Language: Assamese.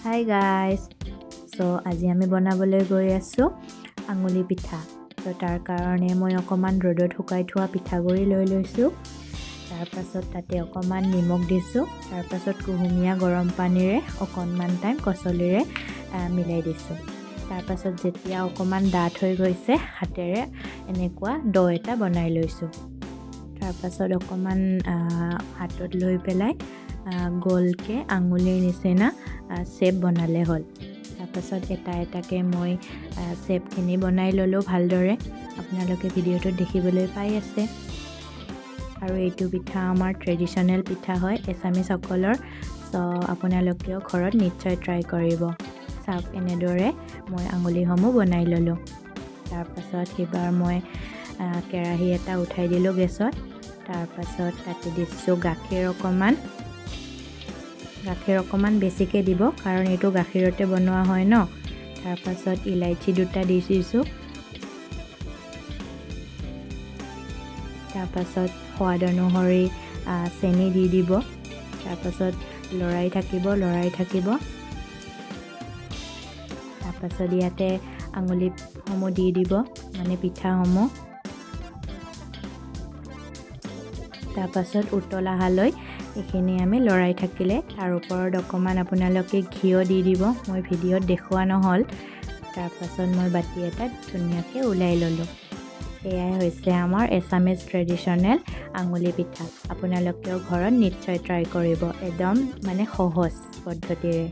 হাই গাইজ, চ' আজি আমি বনাবলৈ গৈ আছোঁ আঙুলি পিঠা। ত' তাৰ কাৰণে মই অকণমান ৰ'দত শুকাই থোৱা পিঠাগুড়ি লৈ লৈছোঁ। তাৰপাছত তাতে অকণমান নিমখ দিছোঁ। তাৰপাছত কুহুমীয়া গৰম পানীৰে অকণমান টাইম কচলিৰে মিলাই দিছোঁ। তাৰপাছত যেতিয়া অকণমান ডাঠ হৈ গৈছে, হাতেৰে এনেকুৱা দ এটা বনাই লৈছোঁ। তাৰপাছত অকণমান হাতত লৈ পেলাই গোলকৈ আঙুলিৰ নিচিনা শ্বেপ বনালে হ'ল। তাৰপাছত এটা এটাকৈ মই শ্বেপখিনি বনাই ল'লোঁ ভালদৰে। আপোনালোকে ভিডিঅ'টোত দেখিবলৈ পাই আছে। আৰু এইটো পিঠা আমাৰ ট্ৰেডিশ্যনেল পিঠা হয় এছামিছসকলৰ। চ' আপোনালোকেও ঘৰত নিশ্চয় ট্ৰাই কৰিব। চাওক, এনেদৰে মই আঙুলিসমূহ বনাই ল'লোঁ। তাৰপাছত এইবাৰ মই কেৰাহী এটা উঠাই দিলোঁ গেছত। তাৰপাছত তাতে দিছোঁ গাখীৰ অকণমান। গাখীৰ অকণমান বেছিকৈ দিব, কাৰণ এইটো গাখীৰতে বনোৱা হয় ন। তাৰপাছত ইলাচি দুটা দি দিছোঁ। তাৰপাছত সোৱাদ অনুসৰি চেনি দি দিব। তাৰপাছত লৰাই থাকিব, লৰাই থাকিব। তাৰপাছত ইয়াতে আঙুলিসমূহ দি দিব, মানে পিঠাসমূহ। তাৰপাছত উতল অহালৈ এইখিনি আমি লৰাই থাকিলে তাৰ ওপৰত অকণমান আপোনালোকে ঘিও দি দিব। মই ভিডিঅ'ত দেখুওৱা নহ'ল। তাৰপাছত মই বাতি এটাত ধুনীয়াকৈ ওলাই ল'লোঁ। এয়াই হৈছে আমাৰ এছামিজ ট্ৰেডিশ্যনেল আঙুলি পিঠা। আপোনালোকেও ঘৰত নিশ্চয় ট্ৰাই কৰিব, একদম মানে সহজ পদ্ধতিৰে।